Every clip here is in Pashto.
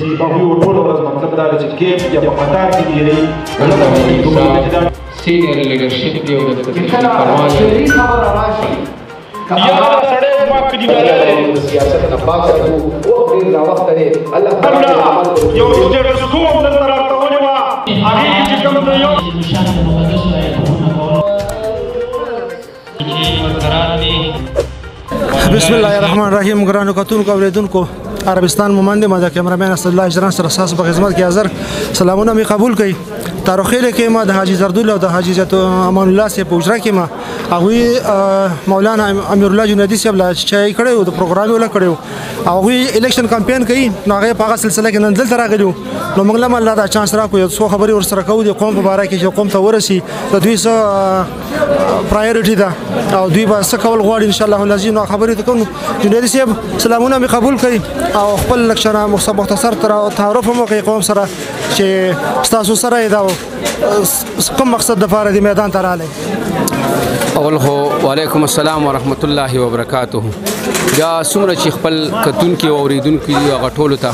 ټول ورځ مطلب دا چې کیپ یا په قطار کې دی. سینئر لیډرشپ دی او د فرمان خبره راشي یا سړی پاک دی. سیاست نه پاک ساتو، وخت ډیر نا وخت دی. الله یو سټیټس کوم دلته راته ونیوه، هغې کې چې کوم دی یو بسم الله الرحمن الرحیم. ګرانو کتونکو، اوریدونکو، عربستان مومند ما د کیمرامین اسد الله اجران سره ساس په خدمت کې حاضر. سلامونه می قبول کړئ. تاروخیل کې ما د حاجی زردول او د حاجی زت امان الله صاحب په اجرا کې ما هغوی مولانا امیر الله جنیدي صاحب لا چای کړی او د پروګرام ولا کړی، هغوی الیکشن کمپاین کوي، نو هغه په هغه سلسله کې نن دلته راغلی. نو موږ له الله دا چانس راکړو یو څو خبرې ورسره کوو د قوم په باره کې چې قوم ته ورسي، د دوی څه پرایورټي ده او دوی به څه کول غواړي ان شاء الله العظیم. نو خبرې ته کوم. جنیدي صاحب، سلامونه مې قبول کړئ او خپل لکشنه مختصر تعارف مو کوي قوم سره چې تاسو سره دا کوم مقصد د پاره دی میدان ته راغلی؟ اول خو وعلیکم السلام ورحمت الله وبرکاته. بیا څومره چې خپل کتونکي او اوریدونکي دي هغه ټولو ته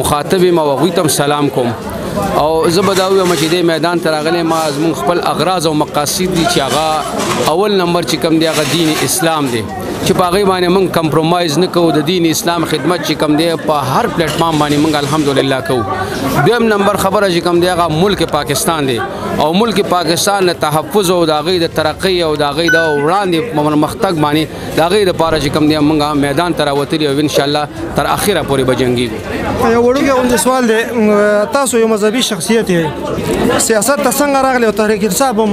مخاطب ما هغوی ته هم سلام کوم، او زه به دا ووایم چې دې میدان ته راغلی ما زموږ خپل اغراض او مقاصد دي چې هغه اول نمبر چې کوم دی هغه دین اسلام دی چې په هغې باندې موږ کمپرومایز نه کوو. د دین اسلام خدمت چې کوم دی په هر پلیټ فارم باندې موږ الحمدلله کوو. دویم نمبر خبره چې کوم دی هغه ملک پاکستان دی، او ملک پاکستان د تحفظ او د هغې د ترقۍ او د هغې د وړاندې پرمختګ باندې د هغې دپاره چې کوم دی موږ میدان ته راوتلي او انشاءالله تر اخره پورې به جنګېږو. یو وړوکی غوندې سوال دی، تاسو یو مذهبي شخصیت یې، سیاست ته څنګه راغلی او تحریک انصاف هم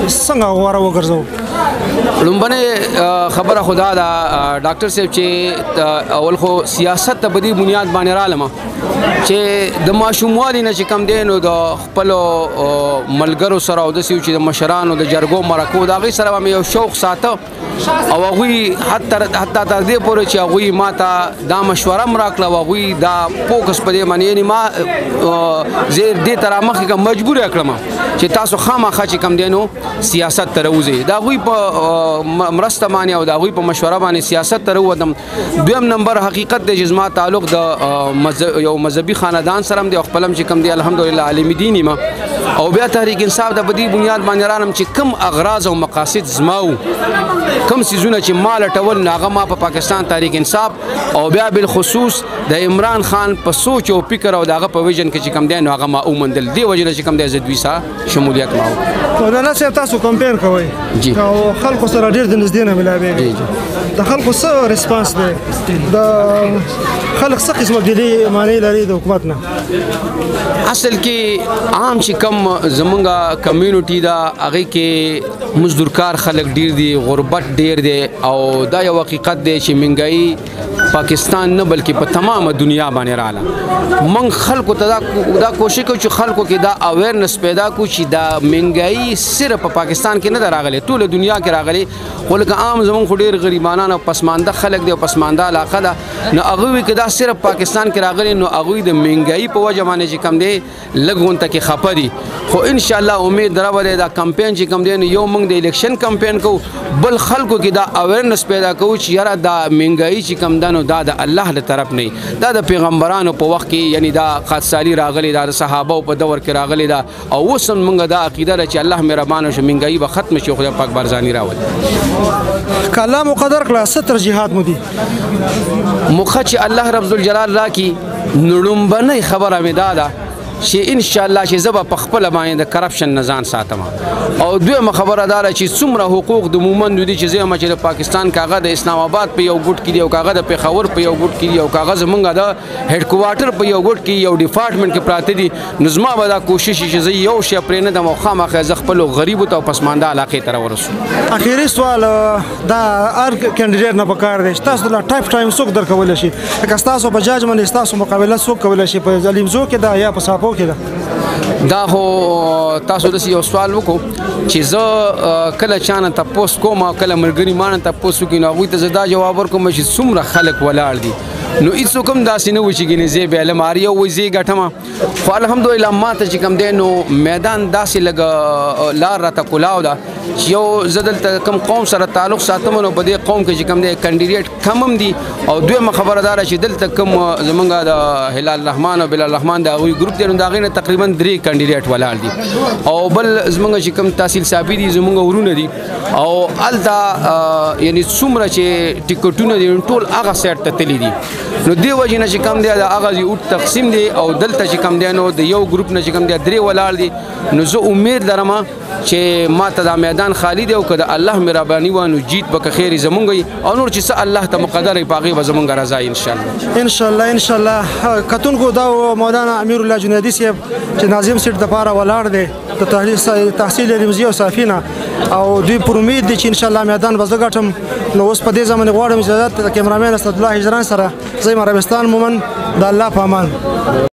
څنګه غوره وګرځوو؟ لومبنه خبره خو دا ده ډاکټر صاحب چې اول خو سیاست ته په دې بنیاد باندې رالم چې د ماشوموالي نه چې کوم دی نو د خپلو ملګرو سره او داسې چې د مشرانو د جرګو مرکو د هغې سره به مې یو شوق ساته، او هغوی حتی تر دې پورې چې هغوی ما ته دا مشوره هم راکړه او هغوی دا فوکس په دې باندې، یعنې ما زه دې ته رامخکې کړم، مجبور یې کړم چې تاسو خامخا چې کوم دی نو سیاست ته راوځئ. د هغوی په مرسته باندې او د هغوی په مشوره باندې سیاست ته راووتم. دویم نمبر حقیقت دی چې زما تعلق د یو مذهبي خاندان سره هم دی او خپل هم چې کوم دی الحمدلله عالم دین یم، او بیا تحریک انصاف د په دې بنیاد باندې رالم چې کم اغراض او مقاصد زما وو، کم څیزونه چې ما لټول نو هغه ما په پاکستان تحریک انصاف او بیا بالخصوص د عمران خان په سوچ او فکر او د هغه په ویژن کې چې کوم دی نو هغه ما وموندل. دې وجې نه چې کوم دی زه دوی سره شمولیت ما وکړ. مولانا صاحب، تاسو کمپاین کوئ او خلکو سره ډېر د نږدې نه ملاویږئ، د خلکو څه ریسپانس دی؟ د خلک څه قسمه ګیلې معنی لري د حکومت نه؟ اصل کې عام چې کم زمونږ کمیونټي ده هغې کې مزدورکار خلک ډیر دي، غربت ډیر دی، او دا یو حقیقت دی چې مهنګایي پاکستان نه بلکې په تمامه دنیا باندې رااله. موږ خلکو ته دا کوشش کوو چې خلکو کې دا اویرنس پیدا کړو چې دا مهنګایي صرف په پاکستان کې نه ده راغلې، ټوله دنیا کې راغلې، خو لکه عام زمونږ خو ډېر غریبانان او پسمانده خلک دي او پسمانده علاقه ده، نو هغوی که دا صرف پاکستان کې راغلي نو هغوی د مهنګایي په وجه باندې چې کوم دی لږ غونته کې خفه دي. خو انشاءالله امید رب دی دا کمپاین چې کوم دی نو یو موږ د الیکشن کمپاین کوو، بل خلکو کې دا اویرنس پیدا کوو چې یاره دا مهنګایي چې کوم ده نو دا د الله له طرف نه، دا د پیغمبرانو په وخت کې یعنی دا قاتسالي راغلې ده، د صحابو په دور کې راغلې ده، او اوس هم موږ دا عقیده ده چې الله مهربانه شو مهنګایي به ختمه شي، خدای پاک بارزاني راولي. که الله مقدر کړه څه ترجیحات مو دي؟ موخه چې الله رب ذوالجلال راکړي نو لومبنۍ خبره مې دا ده چې انشاءالله چې زه به په خپله باندې د کرپشن نه ځان ساتم، او دویمه خبره دا ده چې څومره حقوق د مومندو دي چې زه یم چې د پاکستان که هغه د اسلام آباد په یو ګوټ کې دي او که هغه د پېښور په یو ګوټ کې دي او که هغه زمونږ د هډکوارټر په یو ګوټ کې یو ډپارټمنټ کې پراته دي، نو زما به دا کوشش شي چې زه یو شی پرې نه دم او خامخا زه خپلو غریبو ته او پسمانده علاقې ته راورسو. اخري سوال دا هر کینډیډیټ نه پکار دی چې تاسو له ټایپ ټایم څوک درکولی شي، لکه ستاسو په جاج باندې ستاسو مقابله څوک کولی شي، په علیمزو کې ده یا په ساپو کې ده؟ دا خو تاسو داسې یو سوال وکړو چې زه کله چا نه تپوس کوم او کله ملګري ما نه تپوس وکړي نو هغوی ته زه دا جواب ورکوم چې څومره خلک ولاړ دي، نو هېڅوک هم داسې نه و چې ګینې زه بایلم، هر یو وایي زه یې ګټم. خو الحمدلله ماته چې کوم دی نو میدان داسې لږ لار راته کولاو ده چې یو زه دلته کوم قوم سره تعلق ساتم نو په دې قوم کې چې کوم دی candidate کم هم دي. او دویمه خبره دا ده چې دلته کوم زمونږ د هلال الرحمن او بلال الرحمن د هغوی ګروپ دی نو د هغې نه تقریبا 3 candidate ولاړ دي. او بل زمونږ چې کوم تحصیل صافي دي زمونږ ورونه دي او هلته یعنی څومره چې ټکټونه دي ټول هغه side ته تللي دي. نو دې وجې نه چې کوم دی د هغه اوټ تقسیم دی او دلته چې کوم دی نو د یو ګروپ نه چې کوم دی 3 ولاړ دي. نو زه امید لرم چې ما ته دا میدان خالی دی او که د الله مهرباني وه نو جیت به که خیر زمونږ وي او نور چې څه الله ته مقدر وي په هغې به زمونږ رضا ان شاء الله. ان شاء الله ان شاء الله. کتونکو دا مولانا امیر الله جنیدي صاحب چې ناظم سیټ دپاره ولاړ دی د تحصیل رمزي او صافي نه، او دوی پر امید دي چې ان شاء الله میدان به زه ګټم. نو اوس په دې زمانه غواړم اجازت د کیمرامین اسدالله هجران سره زه یم عربستان مومن، د الله په امان.